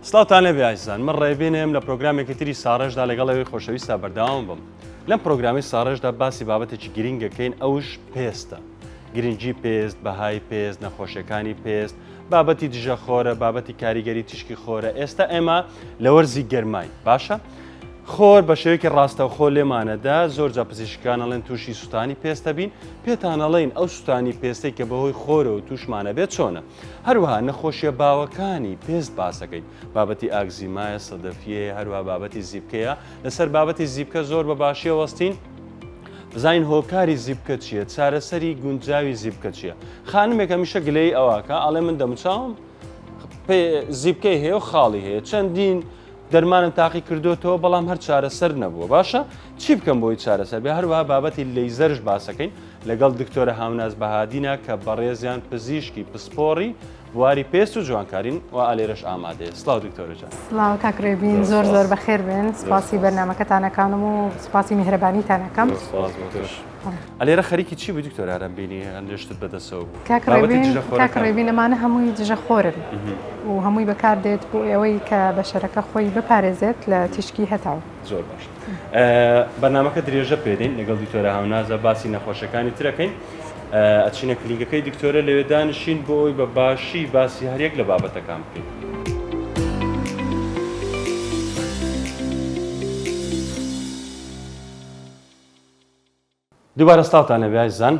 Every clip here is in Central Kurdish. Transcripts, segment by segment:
سڵاوتان لێبێ ئازیزان من ڕێبینم لە پرۆگرامێکی تری ساڕێژدا لەگەڵ ئەوەی خۆشەویستا بەردەوام بم لەم پرۆگرامی ساڕێژدا باسی بابەتێکی گرنگەکەین ئەوش پێستە گرنگی پێست بەهای پێست نەخۆشیەکانی پێست بابەتی دژە خۆرە بابەتی کاریگەری تیشکی خۆرە ئێستا ئێمە لە وەرزی گەرمای باشە خۆر بە شێوەیەکی ڕاستەوخۆ لێمانەدا زۆر جا پزیشکان ئەڵێن تووشی سووتانی پێستە بین پێتان ئەڵێن ئەو سووتانی پێستەی کە بەهۆی خۆرەوە تووشمانە بێت چۆنە هەروەها نەخۆشیە باوەکانی پێست باسەکەین بابەتی ئاگزیمایە سەدەفیەیە هەروەها بابەتی زیپکەیە لەسەر بابەتی زیپکە زۆر بە باشیە وەستین بزانین هۆکاری زیپکە چییە چارەسەری گونجاوی زیپکە چییە خانمێک هەمیشە گلەی ئەوەکە ئەڵێ من دەموچاوم زیپکەی هەیە و خاڵی هەیە چەندین دەرمانم تاقی کردوتەوە بەڵام هەر چارەسەر نەبووە باشە چی بکەم بۆی چارەسەر بێ هەروەها بابەتی لەیزەرش باسەکەین لەگەڵ دکتۆرە هاوناز بەهادینە کە بەڕێزیان پزیشکی پسپۆڕی بواری پێست و جوانکارین و ئالێرەش ئامادەیە سڵاو دکتۆرە جان. سڵاو کاک ڕێبین زۆر زۆر بەخێر بێن سپاسی بەرنامەکەتان ئەکانم و سپاسی میهرەبانیتان ئەکەم. زۆر سپاس بۆ تۆش. ئەلێرە خەریکی چی بووی دکتۆر ئارام بینی هەندێ شتت بەدەستەوە بوو. کاک بابەتی ڕێبین دژە کاک خۆرەکان. ڕێبین ئەمانە هەمووی دژە خۆرن و هەمووی بەکار دێت بۆ ئەوەی کە بەشەرەکە خۆی بپارێزێت لە تیشکی هەتاو. زۆر باش بەرنامەکە درێژە پێدەین لەگەڵ دکتۆرە هاونازە باسی نەخۆشەکانی ترەکەین ئەچینە کلینکەکەی دکتۆرە لەوێ دانیشین بۆ ئەوی بە باشی باسی هەریەک لە بابەتەکان بکەین. دووبارە سڵاوتان لێبێ ئازیزان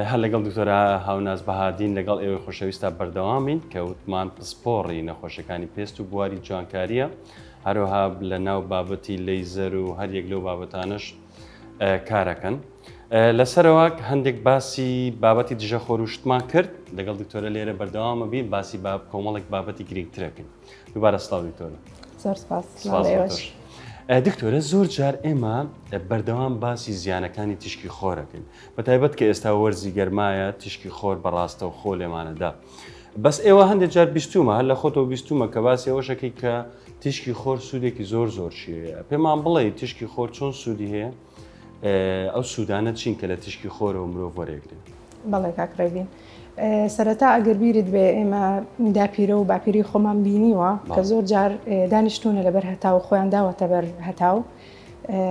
هەر لەگەڵ دکتۆرە هاوناز بەهادین لەگەڵ ئێوەی خۆشەویستا بەردەوامین کە وتمان پسپۆڕی نەخۆشەکانی پێست و بواری جوانکاریە هەروەها لە ناو بابەتی لەیزەر و هەر یەک لەو بابەتانەش کارەکەن لەسەرەوە هەندێک باسی بابەتی دژە خۆروشتمان کرد لەگەڵ دکتۆرە لێرە بەردەوامە بین باسی باب کۆمەڵێک بابەتی گرنگترەکەین دووبارە سڵاو دکتۆرە. زۆر سپاس. سپاس بۆ تۆش. دکتۆرە زۆر جار ئێمە بەردەوام باسی زیانەکانی تیشکی خۆرەکەین بە تایبەت کە ئێستا وەرزی گەرمایە تیشکی خۆر بەڕاستە و خۆ لێمانەدا بەس ئێوە هەندێک جار بیستومە هەر لە خۆتەوە بیستومە کە باسی ئەوەشەکەی کە تیشکی خۆر سوودێکی زۆر زۆر شیەیە پێمان بڵێ تیشکی خۆر چۆن سوودی هەیە ئەو سوودانە چین کە لە تیشکی خۆرەوە مرۆڤ وەرێگرێ؟ بەڵێ کاک ڕێبین سەرەتا ئەگەر بیرت بێ ئێمە داپیرە و باپیری خۆمان بینیوە کە زۆر جار دانیشتونە لەبەر هەتاو خۆیان داوەتە بەر هەتاو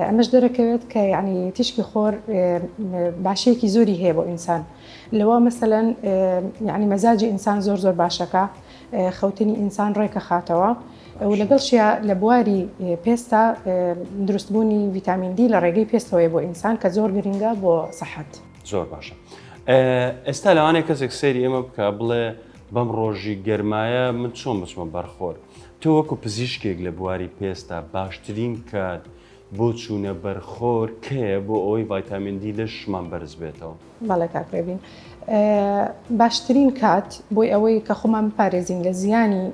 ئەمەش دەرەکەوێت کە یعنی تیشکی خۆر باشەیەکی زۆری هەیە بۆ ئینسان لەوە مەسەلەن یعنی مەزاجی ئینسان زۆر زۆر باشەکە خەوتنی ئینسان ڕێکەخاتەوە و لەگەڵشیا لە بواری پێستا دروستبوونی ڤیتامین دی لە ڕێگەی پێستەوەی بۆ ئینسان کە زۆر گرنگە بۆ سەحەت. زۆر باشە ئێستا لەوانەیە کەسێک سەیری ئێمە بکە بڵێ بەم ڕۆژی گەرمایە من چۆن بچمە بەرخۆر تۆ وەکو پزیشکێک لە بواری پێستا باشترین کات بۆ چوونە بەرخۆر کەیە بۆ ئەوەی ڤایتامین دی لەشمان بەرز بێتەوە؟ بەڵێ کاک ڕێبین باشترین کات بۆی ئەوەی کە خۆمان بپارێزین لە زیانی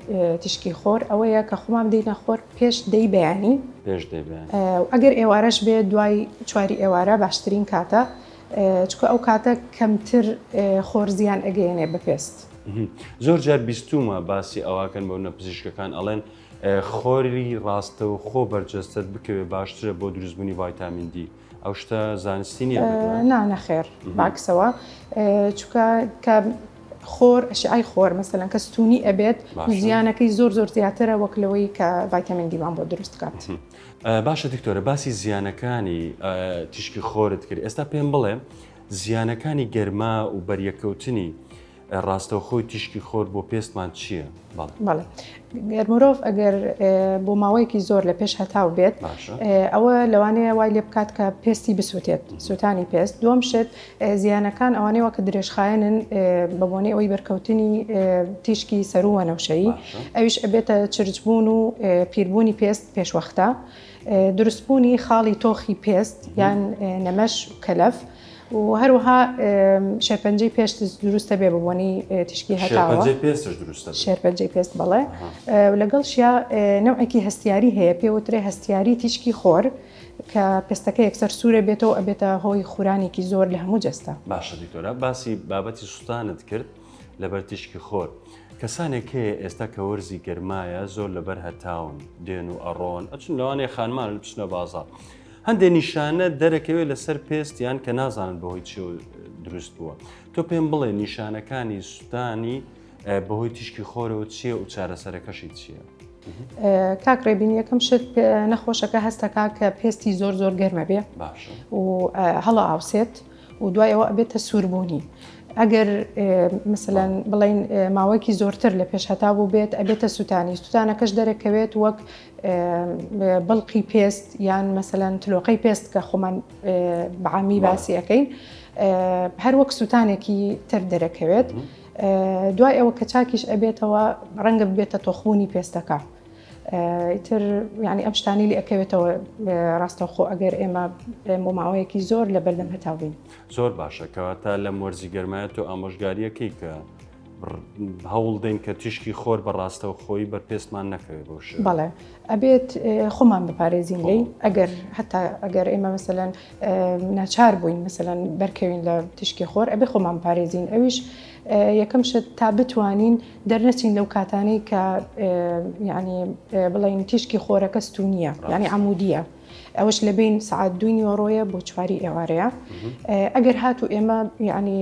تیشکی خۆر ئەوەیە کە خۆمان بدەینە خۆر پێش دەی بەیانی پێش دەی بەیانی ئەگەر ئێوارەش بێ دوای چواری ئێوارە باشترین کاتە چونکە ئەو کاتە کەمتر خۆر زیان ئەگەیەنێ بە پێست. زۆر جار بیستومە باسی ئەوەکەن بۆ نە پزیشکەکان ئەڵێن خۆری ڕاستەوخۆ بەرجەستەت بکەوێ باشترە بۆ دروستبوونی ڤایتامین دی ئەو شتە زانستی نییە نا نەخێر باکسەوە چونکە کە خۆر ئەشعەی خۆر مەسەلەن کە ستونی ئەبێت زیانەکەی زۆر زۆر زیاترە وەک لەوەی کە ڤایتامین دیمان بۆ دروست کات. باشە دکتۆرە باسی زیانەکانی تیشکی خۆرت کرد ئێستا پێم بڵێ زیانەکانی گەرما و بەریەکەوتنی ڕاستەوخۆی تیشکی خۆر بۆ پێستمان چییە؟ بەڵێ گەر مرۆڤ ئەگەر بۆ ماوەیەکی زۆر لە پێش هەتاو بێت ئەوە لەوانەیە وای لێ بکات کە پێستی بسووتێت سووتانی پێست دووەم شت زیانەکان ئەوانەیەوە کە درێژخایەنن بە بۆنەی ئەوەی بەرکەوتنی تیشکی سەروو وەنەوشەیی ئەویش ئەبێتە چرچبوون و پیربوونی پێست پێشوەختە دروستبوونی خاڵی تۆخی پێست یان نەمەش و کەلەف و هەروەها شێرپەنجەی پێست دروستە بێ بەبۆنەی تیشکی هەتاوە. شێرپەنجەی پێستش دروستە بێ. شێرپەنجەی پێست بەڵێ. لەگەڵشیا نەوعێکی هەستیاری هەیە پێ وترێ هەستیاری تیشکی خۆر کە پێستەکە یەکسەر سوورە بێتەوە ئەبێتە هۆی خورانێکی زۆر لە هەموو جەستە. باشە دکتۆرە باسی بابەتی سوتانت کرد لەبەر تیشکی خۆر کەسانێک هەیە ئێستا کە وەرزی گەرمایە زۆر لەبەر هەتاون دێن و ئەڕۆن ئەچن لەوانەیە خانمان بچنە بازاڕ هەندێ نیشانە دەرەکەوێت لەسەر پێستیان کە نازانن بەهۆی چی دروست بووە تۆ پێم بڵێ نیشانەکانی سوتانی بەهۆی تیشکی خۆرەوە چییە و چارەسەرەکەشی چییە؟ کاک ڕێبین یەکەم شت نەخۆشەکە هەستەکا کە پێستی زۆر زۆر گەرمە بێ و هەڵە ئاوسێت و دوای ئەوە ئەبێتە سووربوونی. ئەگەر مثلەن بڵین ماوەیەکی زۆرتر لە پێش هەتا بوو بێت ئەبێتە سووتانی سووتانەکەش دەرەکەوێت وەک بڵقی پێست یان مەسەلەن تلۆقەی پێست کە خۆمان بەعامی باسی ئەەکەین هەر وەک سووتانێکی تر دەرەکەوێت. دوای ئەوە کە چاکیش ئەبێتەوە ڕەنگە ببێتە تۆخبوونی پێستەکە ئیتر یعنی ئەم شتانی لێ ئەکەوێتەوە ڕاستەوخۆ ئەگەر ئێمە بۆ ماوەیەکی زۆر لە بەردەم هەتاو بین. زۆر باشە کەواتە لەم وەرزی گەرمایە تۆ ئامۆژگاریەکەی کە هەوڵ دەین کە تیشکی خۆر بە ڕاستەوخۆیی بەر پێستمان نەکەوێت بەو شێوە. بەڵێ ئەبێت خۆمان بپارێزین لێی ئەگەر هەتا ئەگەر ئێمە مەسەلەن ناچار بووین مەسەلەن بەرکەوین لە تیشکی خۆر ئەبێ خۆمان پارێزین ئەویش یەکەم شت تا بتوانین دەرنەچین لەو کاتانەی کە یعنی بڵین تیشکی خۆرەکە ستونیە یعنی عمودیە ئەوەش لە بین سعات دوی نیوەڕۆیە بۆ چواری ئێوارەیە ئەگەر هاتوو ئێمە یعنی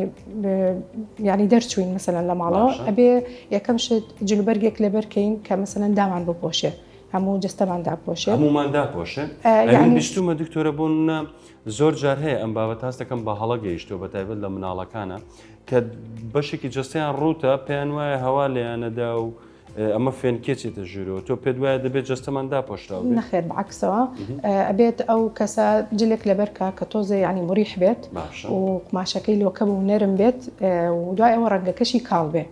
یعنی دەرچوین مەسەلەن لە ماڵەوە ئەبێ یەکەم شت جلوبەرگێک لەبەرکەین کە مەسەلەن دامان بپۆشێ هەموو جەستەمان داپۆشێ. هەموومان داپۆشێ؟ ئەمن بیستومە دکتۆرە بۆ نمونە زۆر جار هەیە ئەم بابەتە هەست دەکەم بە هەڵە گەیشتووە بە تایبەت لە مناڵەکانە کە بەشێکی جەستەیان ڕووتە پێیان وایە هەوا لێیانەدا و ئەمە فێنکێ چێتە ژوورەوە تۆ پێت وایە دەبێت جەستەمان داپۆشراو بێت؟ نەخێر بەعەکسەوە ئەبێت ئەو کەسە جلێک لەبەرکا کە تۆزێ یانی مریح بێت و قوماشەکەی لۆکە بوو نەرم بێت و دوای ئەوە ڕەنگەکەشی کاڵ بێ.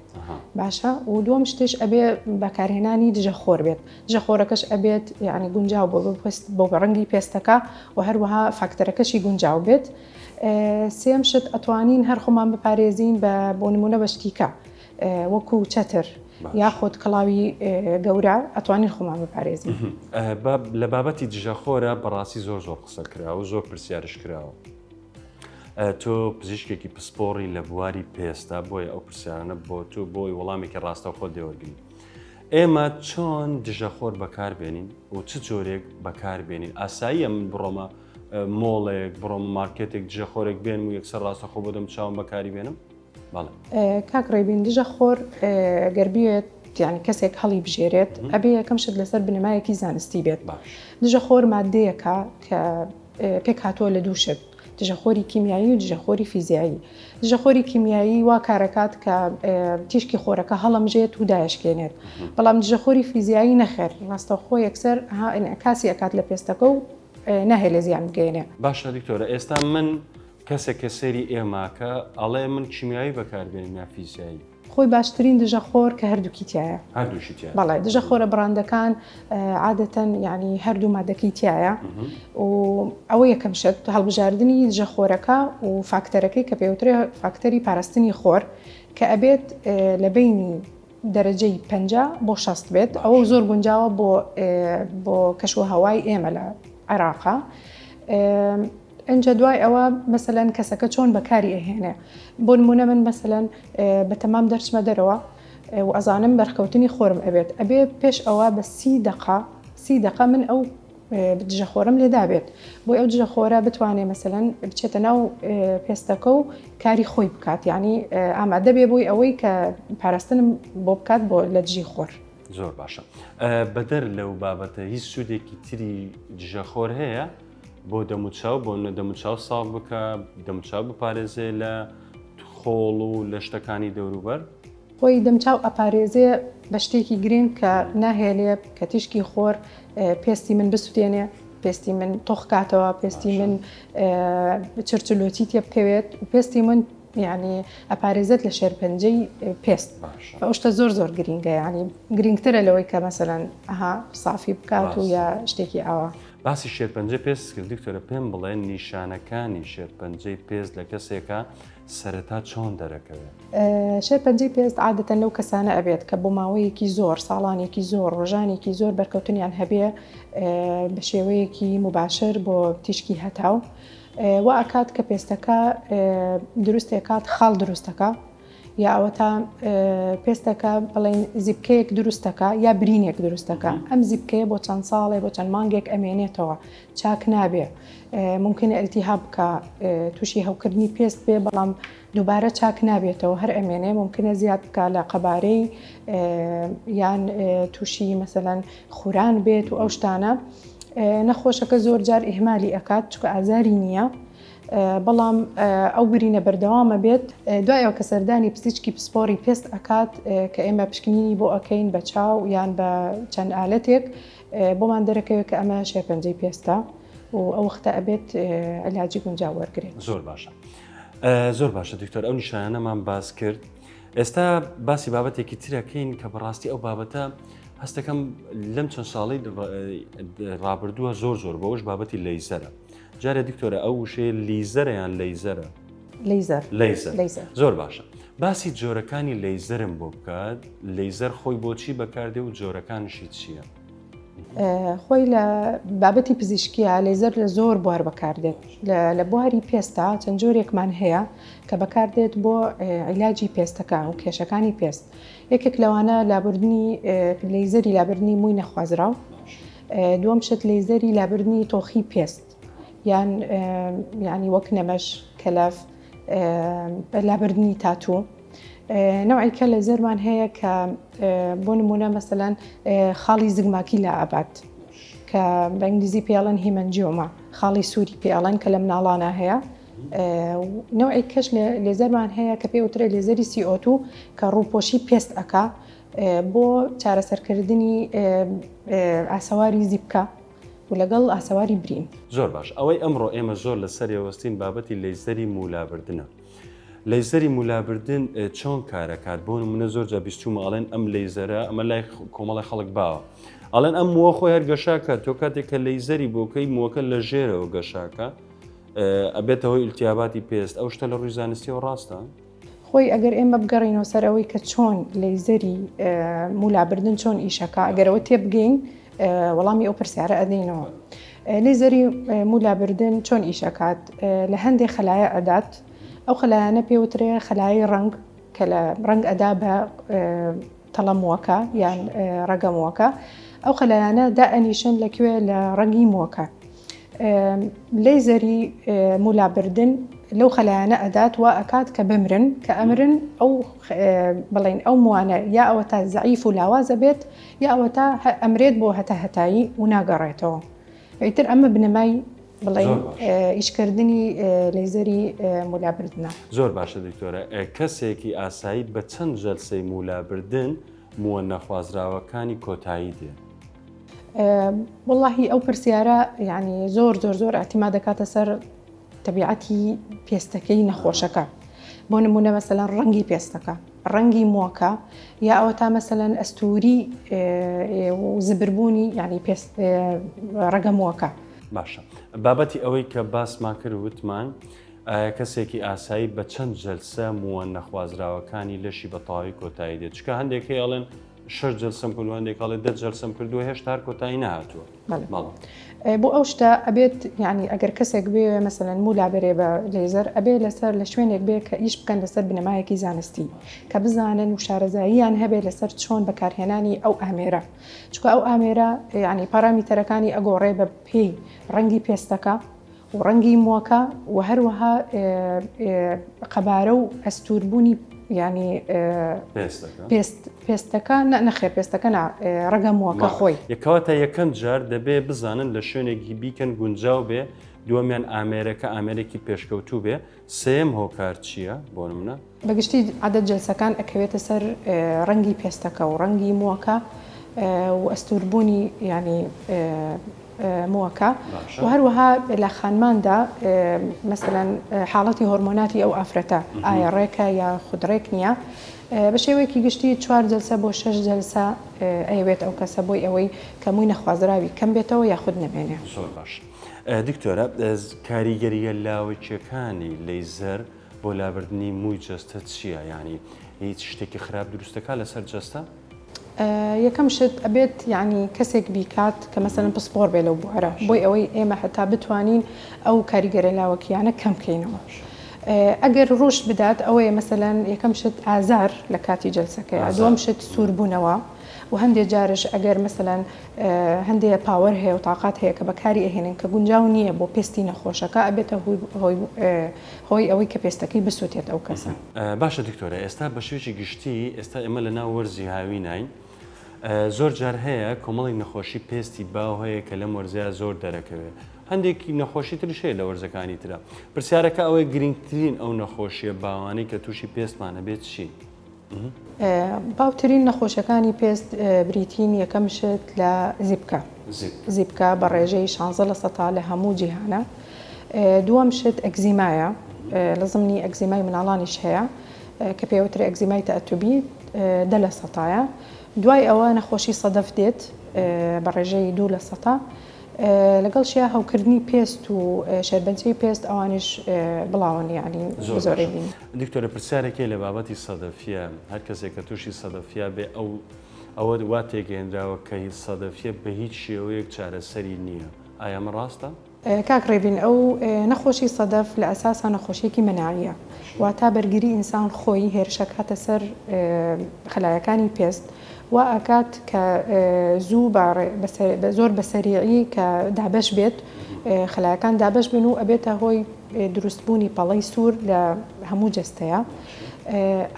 باشە و دووەم شتیش ئەبێ بەکارهێنانی دژە خۆر بێت دژە خۆرەکەش ئەبێت یعنی گونجاو بۆ پێست بۆ بە ڕەنگی پێستەکە و هەروەها فاکتەرەکەشی گونجاو بێت سێم شت ئەتوانین هەر خۆمان بپارێزین بە بۆ نمونە بە شتیکە وەکو چەتر یاخود کڵاوی گەورە ئەتوانین خۆمان بپارێزین لە بابەتی دژەخۆرە بەڕاستی زۆر زۆر قسە کراوە زۆر پرسیارش کراوە تۆ پزیشکێکی پسپۆڕی لە بواری پێستا بۆیە ئەو پرسیارانە بۆ تۆ بۆی وەڵامێکی ڕاستەوخۆ دەوەرگری ئێمە چۆن دژەخۆر بەکاربێنین و چ جۆرێک بەکاربێنین ئاساییە من بڕۆمە مۆڵێک بڕۆم مارکێتێک دژەخۆرێک بێنم و یەکسەر ڕاستەخۆ بۆ دەم چاوم بەکاری بێنم بەڵێ کاک ڕێبین دژە خۆر گەر بێت یعنی کەسێک هەڵی بژێرێت ئەبێ یەکەم شت لەسەر بنەمایەکی زانستی بێت دژە خۆر مادەیەکە کە پێکهاتووە لە دوو شت، دژەخۆری کیمیایی و دژەخۆری فیزیایی. دژەخۆری کیمیایی وا کارەکات کە تیشکی خۆرەکە هەڵەمژێت و دایشکێنێت. بەڵام دژەخۆری فیزیایی نەخێر، ڕاستەوخۆ یەکسەر ئینعکاسی ئەکات لە پێستەکە و ناهێلێ زیان بگەیەنێ. باشە دکتۆرە ئێستا من کەسێک کە سەیری ئێماکە ئەڵێ من کیمیایی بەکاربێنم یا فیزیایی؟ خۆی باشترین دژە خۆر کە هەردووکی تایە. هەردووشی تایە. بەڵێ دژە خۆرە بڕاندەکان عادەتەن یعنی هەردوو مادەکەی تایە و ئەوە یەکەم شت هەڵبژاردنی دژە خۆرەکە و فاکتەرەکەی کە پێوترێ فاکتەری پاراستنی خۆر کە ئەبێت لە بینی دەرەجەی 50 بۆ 60 بێت ئەوە زۆر گونجاوە بۆ بۆ کەش و هەوای ئێمە لە عێراقا. ئینجا دوای ئەوە مەسەلەن کەسەکە چۆن بەکاری ئەهێنێ بۆ نمونە من مەسەلەن بەتەمام دەرچمە دەرەوە و ئەزانم بەرکەوتنی خۆرم ئەبێت ئەبێ پێش ئەوە بە سی دقە سی دقە من ئەو دژە خۆرم لێدا بێت بۆی ئەو دژە خۆرە بتوانێ مەسەلەن بچێتە ناو پێستەکە و کاری خۆی بکات یعنی ئامادە بێ بۆی ئەوەی کە پاراستنم بۆ بکات بۆ لە دژی خۆر. زۆر باشە بەدەر لەو بابەتە هیچ سوودێکی تری دژەخۆر هەیە؟ بۆ دەموچاو بۆ نە دەموچاو ساف بکە دەموچاو بپارێزێ لە خۆڵ و لە شتەکانی دەوروبەر. خۆی دەمچاو ئەپارێزێ بە شتێکی گرنگ کە ناهێلێ کە تیشکی خۆر پێستی من بسوتێنێ پێستی من تۆخ کاتەوە پێستی من چرچلۆچی تێ بکەوێت و پێستی من یعنی ئەپارێزێت لە شێرپەنجەی پێست ئەو شتە زۆر زۆر گرینگە یعنی گرنگترە لەوەی کە مەسەلەن ئەها سافی بکات و یا شتێکی ئاوا. باسی شێرپەنجەی پێست کرد دکتۆرە پێم بڵێ نیشانەکانی شێرپەنجەی پێست لە کەسێکا سەرەتا چۆن دەرەکەوێت؟ شێرپەنجەی پێست عادەتەن لەو کەسانە ئەبێت کە بۆ ماوەیەکی زۆر ساڵانێکی زۆر ڕۆژانێکی زۆر بەرکەوتنیان هەبێ بە شێوەیەکی موباشر بۆ تیشکی هەتاو وا ئەکات کە پێستەکە دروستێکات خاڵ دروستەکە. یا ئەوەتا پێستەکە بڵێن زیپکەیەک دروستەکە یا برینێک دروستەکە ئەم زیپکەیە بۆ چەند ساڵێ بۆ چەند مانگێک ئەمێنێتەوە چاک نابێ ممکنە ئەلتیهاب بکە تووشی هەوکردنی پێست بێ بەڵام دووبارە چاک نابێتەوە هەر ئەمێنێ ممکنە زیاد بکە لە قەبارەی یان تووشی مەسەلەن خوران بێت و ئەو شتانە نەخۆشەکە زۆر جار ئیهمالی ئەکات چکە ئازاری نییە بەڵام ئەو برینە بەردەوامە بێت دوای ئەوە کە سەردانی پزیشکی پسپۆری پێست ئەکات کە ئێمە پشکنینی بۆ ئەکەین بە چاو یان بە چەند ئالەتێک بۆمان دەرەکەوێت کە ئەمە شێرپەنجەی پێستە و ئەو وەختە ئەبێت علاجی گونجاو وەرگێت. زۆر باشە زۆر باشە دکتۆر ئەو نیشانانەمان باس کرد ئێستا باسی بابەتێکی ترەکەین کە بەڕاستی ئەو بابەتە هەستەکەم لەم چەند ساڵی ڕابردووە زۆر زۆر بەوەش بابەتی لەیزەرە جارێ دکتۆرە ئەو وشەیە لیزەرە یان لەیزەرە؟ لەیزەر. لەیزەر. لەیزەر. زۆر باشە باسی جۆرەکانی لەیزەرم بۆ بکات لەیزەر خۆی بۆچی بەکاردێ و جۆرەکانشی چییە؟ خۆی لە بابەتی پزیشکیە لەیزەر لە زۆر بوار بەکاردێت لە بواری پێستا چەند جۆرێکمان هەیە کە بەکاردێت بۆ عیلاجی پێستەکە و کێشەکانی پێست یەکێک لەوانە لابردنی لەیزەری لابردنی مووی نەخوازراو دووەم شت لەیزەری لابردنی تۆخی پێست یان یعنی وەک نەمەش کەلەف لابردنی تاتوو نەوعی کە لەیزەرمان هەیە کە بۆ نمونە مەسەلەن خاڵی زگماکی لا ئەبات کە بە ئینگلیزی پێڵەن hemangioma خاڵی سووری پێڵەن کە لە مناڵانە هەیە نەوعی کەش لێزەرمان هەیە کە پێوترێ لێزەری CO2 کە ڕووپۆشی پێست ئەکا بۆ چارەسەرکردنی ئاسەواری زیپکە و لەگەڵ ئاسەواری برین. زۆر باش ئەوەی ئەمڕۆ ئێمە زۆر لەسەری وەستین بابەتی لەیزەری موولابردنە لەیزەری موولابردن چۆن کارەکات بۆ نمونە زۆر جا بیستومە ئەڵێن ئەم لەیزەرە ئەمە لای کۆمەڵی خەڵک باوە ئەڵێن ئەم مووە خۆی هەر گەشاکە تۆ کاتێک کە لەیزەری بۆکەی مووەکە لە ژێرەوە گەشاکە ئەبێتە هۆی ئیلتیاباتی پێست ئەو شتە لە ڕووی زانستیەوە ڕاستە؟ خۆی ئەگەر ئێمە بگەڕینەوە سەر ئەوەی کە چۆن لەیزەری موولابردن چۆن ئیشەکە ئەگەرەوە تێبگەین وەڵامی ئەو پرسیارە ئەدەینەوە لەیزەری موولابردن چۆن ئیشەکات لە هەندێک خەلایە ئەدات ئەو خەلایانە پێوترێ خەلای ڕەنگ کە لە ڕەنگ ئەدا بە تەڵە مووەکە یان ڕەگە مووەکە ئەو خەلایانە دائەنیشن لە کوێ لە ڕەنگی مووەکە لەیزەری مولابردن لەو خەلایانە ئەدات وا ئەکات کە بمرن کە ئەمرن ئەو بڵین ئەو موانە یا ئەوە تا زەعیف و لاوازە بێت یا ئەوە تا ئەمرێت بۆ هەتا هەتایی و ناگەڕێتەوە ئیتر ئەمە بنەمای بڵێین ئیشکردنی لەیزەری مولابردنە. زۆر باشە دکتۆرە کەسێکی ئاسایی بە چەند جەلسەی مولابردن مووە نەخوازراوەکانی کۆتایی دێ؟ وەڵاهی ئەو پرسیارە یعنی زۆر زۆر زۆر ئەعتیما دەکاتە سەر تەبیعەتی پێستەکەی نەخۆشەکە بۆ نمونە مەسەلەن ڕەنگی پێستەکە ڕەنگی مووەکە یا ئەوە تا مەسەلەن ئەستوری و زبربوونی یعنی پێست ڕەگە مووەکە. باشە بابەتی ئەوەی کە باسمان کرد وتمان ئایا کەسێکی ئاسایی بە چەند جەلسە مووە نەخوازراوەکانی لەشی بە تەواوی کۆتایی دێت چکە هەندێک هەیە ئەڵێن شەش جەلسەم کردووە هەندێک ئەڵێ دە جەلسەم کردووە هێشتا هەر کۆتایی نەهاتووە بەڵێ بۆ ئەو شتە ئەبێت یعنی ئەگەر کەسێک بێ مەسەلەن موو لابەرێ بە لەیزەر ئەبێ لەسەر لە شوێنێک بێ کە ئیش بکەن لەسەر بنەمایەکی زانستی کە بزانن و شارەزاییان هەبێ لەسەر چۆن بەکارهێنانی ئەو ئامێرە چونکە ئەو ئامێرە یعنی پارامیتەرەکانی ئەگۆڕێ بە پێی ڕەنگی پێستەکە و ڕەنگی مووەکە و هەروەها قەبارە و ئەستووربوونی ینی پێست پێستەکە نەخێر پێستەکە نا ڕەگە مووەکە خۆی. یەکەواتە یەکەم جار دەبێ بزانن لە شوێنێکی بیکەن گونجاو بێ دووەمیان ئامێرەکە ئامێرێکی پێشکەوتوو بێ سێیەم هۆکار چییە بۆ نمونە؟ بەگشتی عەدەد جەلسەکان ئەکەوێتە سەر ڕەنگی پێستەکە و ڕەنگی مووەکە و ئەستووربوونی یانی مووەکە و هەروەها لە خانماندا مەسەلەن حاڵەتی هۆرمۆناتی ئەو ئافرەتە ئایا ڕێکە یا خود ڕێک نییە بە شێوەیەکی گشتی چوار جەلسە بۆ شەش جەلسە ئەیەوێت ئەو کەسە بۆی ئەوەی کە مووی نەخوازراوی کەم بێتەوە یاخود نەمێنێ. زۆر باش دکتۆرە کاریگەرییە لاوەکیەکانی لەیزەر بۆ لابردنی مووی جەستە چییە؟ یانی هیچ شتێکی خراپ دروستەکا لەسەر جەستە؟ یەکەم شت ئەبێت یانی کەسێک بیکات کە مەسەلەن پسپۆر بێ لەو بوارە بۆی ئەوەی ئێمە هەتا بتوانین ئەو کاریگەرە لاوەکیانە کەم بکەینەوە. ئەگەر ڕووش بدات ئەوەیە مەسەلەن یەکەم شت ئازار لە کاتی جەلسەکەیا دووەم شت سووربوونەوە و هەندێ جارش ئەگەر مەسەلەن هەندێ power هەیە و تاقات هەیە کە بەکاری ئەهێنن کە گونجاو نییە بۆ پێستی نەخۆشەکە ئەبێتە هۆی هۆی ئەوەی کە پێستەکەی بسووتێت ئەو کەسە. باشە دکتۆرە ئێستا بە شێوەیەکی گشتی ئێستا ئێمە لە ناو وەرزی هاویناین زۆر جار هەیە کۆمەڵێک نەخۆشی پێستی باو هەیە کە لەم وەرزەیا زۆر دەرەکەوێت هەندێک نەخۆشی تریش هەیە لە وەرزەکانی ترا. پرسیارەکە ئەوەیە گرنگترین ئەو نەخۆشیە باوانەی کە تووشی پێستمان ئەبێت چین؟ باوترین نەخۆشیەکانی پێست بریتین یەکەم شت لە زیپکە، زیپکە بە ڕێژەی 16 لە سەتا لە هەموو جیهانە. دووەم شت ئەکزیمایە، لە زمنی ئەکزیمای مناڵانیش هەیە کە پێوترێ ئەکزیمای تەئەتوبی دە لە سەتایە. دوای ئەوە نەخۆشی سەدەف دێت بە ڕێژەی دوو لە سەتا. لەگەڵ شیا هەوکردنی پێست و شێربەنجەی پێست ئەوانیش بڵاون یانی زۆر باشە دکتۆرە پرسیارێک هەیە لە بابەتی سەدەفیە هەر کەسێک کە تووشی سەدەفیا بێ ئەو ئەوە وا تێگەیەنراوە کە هیچ سەدەفیە بە هیچ شێوەیەک چارەسەری نییە ئایا ئەمە ڕاستە؟ کاک ڕێبین ئەو نەخۆشی سەدەف لە ئەساسا نەخۆشیەکی مەناعیە واتا بەرگری ئینسان خۆی هێرشەکاتە سەر خەلایەکانی پێست وا ئەکات کە زوو بە زۆر بە سەریعی کە دابەش بێت خەلایەکان دابەش بن و ئەبێتە هۆی دروستبوونی پەڵەی سوور لە هەموو جەستەیە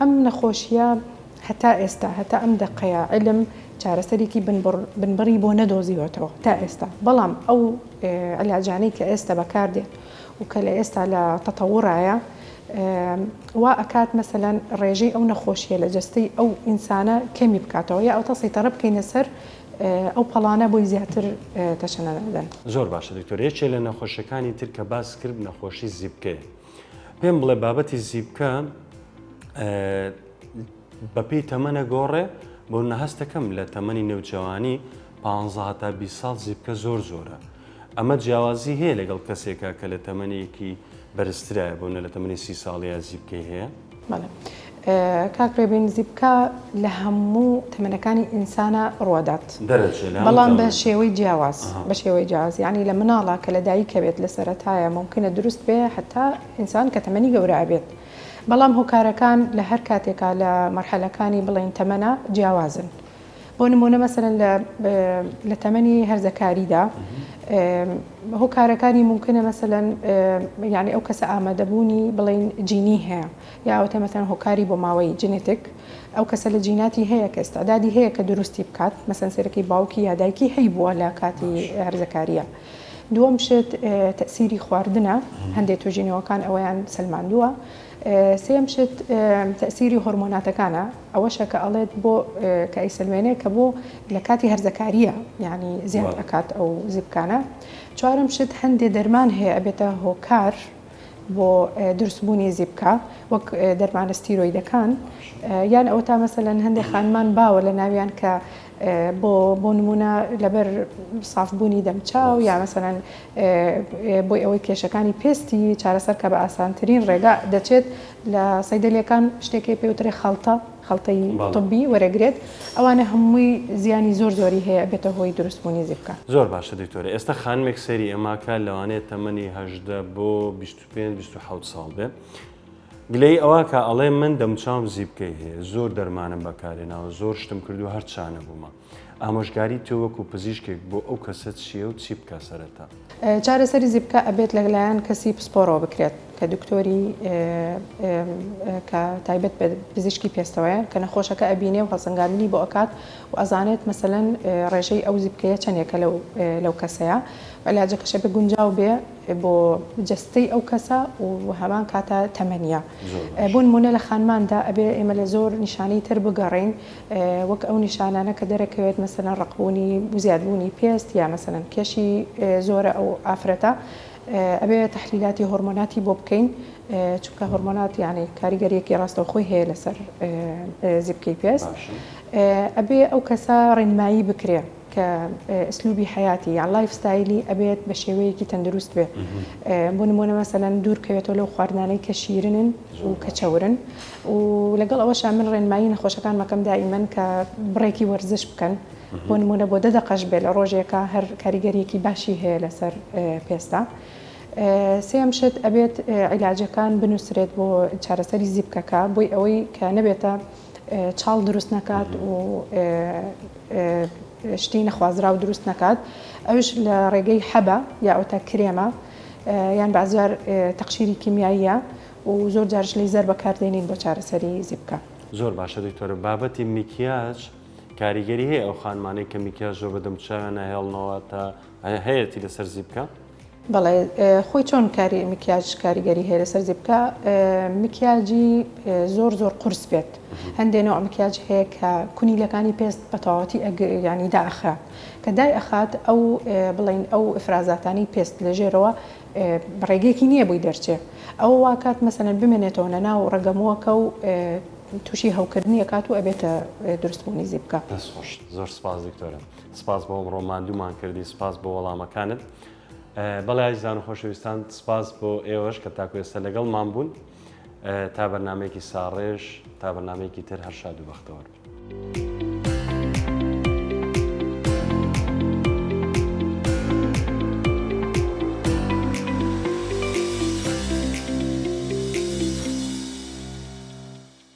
ئەم نەخۆشیە هەتا ئێستا هەتا ئەم دەقەیە علم چارەسەرێکی بنبڕی بۆ نەدۆزیوەتەوە تا ئێستا بەڵام ئەو علاجانەی کە ئێستا بەکاردێت و کە لە ئێستا لە تەتەوڕایە وا ئەکات مەسەلەن ڕێژەی ئەو نەخۆشیە لە جەستەی ئەو ئینسانە کەمی بکاتەوە یا ئەوتا سەیتەڕە بکەینە سەر ئەو پەڵانە بۆی زیاتر تەشەنە نەدەن. زۆر باشە دکتۆر یەکێ لە نەخۆشیەکانی تر کە باست کرد نەخۆشی زیپکەیە پێم بڵێ بابەتی زیپکە بەپێی تەمەنە گۆڕێ بۆ نەهەستەکەم لە تەمەنی نێوجەوانی 15 هەتا 20 ساڵ زیپکە زۆر زۆرە ئەمە جیاوازی هەیە لەگەڵ کەسێکا کە لە تەمەنێکی بەرزترایە بۆ نە لە تەمەنی سی ساڵیا زیپکەی هەیە؟ بەڵێ کاک ڕێبین زیپکە لە هەموو تەمەنەکانی ئینسانا ڕوەدات دەرەچێ لە هەموو بەڵام بە تەمەنەکان. شێوەی جیاواز بە شێوەی جیاواز یانی لە مناڵا کە لە دایکە بێت لە سەرەتایە مومکنە دروست بێ هەتا ئینسان کە تەمەنی گەورە ئەبێت بەڵام هۆکارەکان لە هەر کاتێکا لە مەرحەلەکانی بڵێین تەمەنا جیاوازن. بۆ نموونە مەسەلەن لە لە تەمەنی هەرزەکاریدا هۆکارەکانی ممکنە مەسەلەن یعنی ئەو کەسە ئامادەبوونی بڵین جینی هەیە یا ئەوتە مەسەلەن هۆکاری بۆ ماوەی genetic ئەو کەسە لە جیناتی هەیە کە ئیستعدادی هەیە کە دروستی بکات مەسەن سەرەکی باوکی یا دایکی هەیبووە لە کاتی هەرزەکاریە دووەم شت تەسیری خواردنە هەندێک توژینەوەکان ئەوەیان سەلماندووە سێیەم شت تەئسیری هۆرمۆناتەکانە ئەوەشە کە ئەڵێت بۆ کە ئەیسەلمێنێ کە بۆ لە کاتی هەرزەکاریە یعنی زیاد ئەکات ئەو زیپکانە چوارەم شت هەندێ دەرمان هەیە ئەبێتە هۆکار بۆ دروستبوونی زیپکە وەک دەرمانە ستیرۆیدەکان یان ئەوە تا مەسەلەن هەندێک خانمان باوە لە ناویان کە بۆ بۆ نمونە لەبەر سافبوونی دەمچاو یا مەسەلەن بۆی ئەوەی کێشەکانی پێستی چارەسەر کە بە ئاسانترین ڕێگا دەچێت لە سەیدەلیەکان شتێکی پێوترێ خەڵتە خەڵتەی طبی وەرەگرێت ئەوانە هەمووی زیانی زۆر زۆری هەیە بێتە هۆی دروستبوونی زیپکە. زۆر باشە دکتۆرە ئێستا خانمێک سەیری ئێمە کا لەوانەیە تەمەنی 18 بۆ 25 27 ساڵ بێ گلەیی ئەوە کا ئەڵێ من دەموچاوم زیپکەی هەیە زۆر دەرمانم بەکارهێناوە زۆر شتم کردووە هەر چانەبوومە ئامۆژگاری تۆ وەکو پزیشکێک بۆ ئەو کەسە چییە و چی بکا سەرەتا؟ چارەسەری زیپکە ئەبێت لەلایەن کەسی پسپۆڕەوە بکرێت کە دکتۆری کە تایبەت بە پزیشکی پێستەوەیە کە نەخۆشەکە ئەبینێ و هەڵسەنگاندنی بۆ ئەکات و ئەزانێت مەسەلەن ڕێژەی ئەو زیپکەیە چەندێکە لەو لەو کەسەیە عیلاجەکەش ئەبێ گونجاو بێ بۆ جەستەی ئەو کەسە و هەمان کاتە تەمەنیە بۆ نمونە لە خانماندا ئەبێ ئێمە لە زۆر نیشانەی تر بگەڕێین وەک ئەو نیشانانە کە دەرەکەوێت مەسەلەن ڕەقبوونی و زیادبوونی پێست یا مەسەلەن کێشی زۆرە ئەو ئافرەتە ئەبێ تەحلیلاتی هۆرمۆناتی بۆ بکەین چونکە هۆرمۆنات یعنی کاریگەریەکی ڕاستەوخۆی هەیە لەسەر زیپکەی پێست ئەبێ ئەو کەسە ڕێنمایی بکرێ کە ئسلوبی حەیاتی یان lifestyle ی ئەبێت بە شێوەیەکی تەندروست بێ بۆ نمونە مەسەلەن دوور کەوێتەوە لەو خواردنانەی کە شیرنن و کە چەورن و لەگەڵ ئەوەشا من ڕێنمایی نەخۆشەکان مەکەم دائیمەن کە بڕێکی وەرزش بکەن بۆ نمونە بۆ دە دەقەش بێ لە ڕۆژێکا هەر کاریگەریەکی باشی هەیە لەسەر پێستا. سێیەم شت ئەبێت عیلاجەکان بنووسرێت بۆ چارەسەری زیپکەکە بۆی ئەوەی کە نەبێتە چاڵ دروست نەکات و شتی نەخوازراو دروست نەکات ئەوش لە ڕێگەی حەبە یا ئەوتا کرێمە یان بەعزجار تەقشیری کیمیاییە و زۆر جارش لیزەر بەکاردێنین بۆ چارەسەری زیپکە. زۆر باشە دکتۆرە بابەتی میکیاج کاریگەری هەیە ئەو خانمانەی کە میکیاج زۆر بە دەموچاویان ناهێڵنەوە تا هەیەتی لەسەر زیپکە؟ بەڵێ خۆی چۆن کاری مکیاج کاریگەری هەیە لەسەر زیپکە مکیاجی زۆر زۆر قورس بێت هەندێک نوع مکیاج هەیە کە کونیلەکانی پێست بە تەواوەتی ینی داخات کە دای ئەخات ئەو بڵین ئەو ئفرازاتانی پێست لە ژێرەوە ڕێگەیەکی نییە بۆی دەرچێ ئەوە واکات مەسەلەن بمێنێتەوە لە ناو ڕەگەمووەکە و تووشی هەوکردنی ئەکات و ئەبێتە دروستبوونی زیپکە. دەست خۆش زۆر سپاس دکتۆرە سپاس بۆ ئەمڕۆ ماندوومان کردی سپاس بۆ وەڵامەکانت بەڵێ ئازیزان و خۆشەویستان سپاس بۆ ئێوەش کە تاکو ئێستا لەگەڵمان بوون تا بەرنمەیەکی ساڕێژ تا بەرنمەیەکی تر هەر شاد و بەختەوەر بن.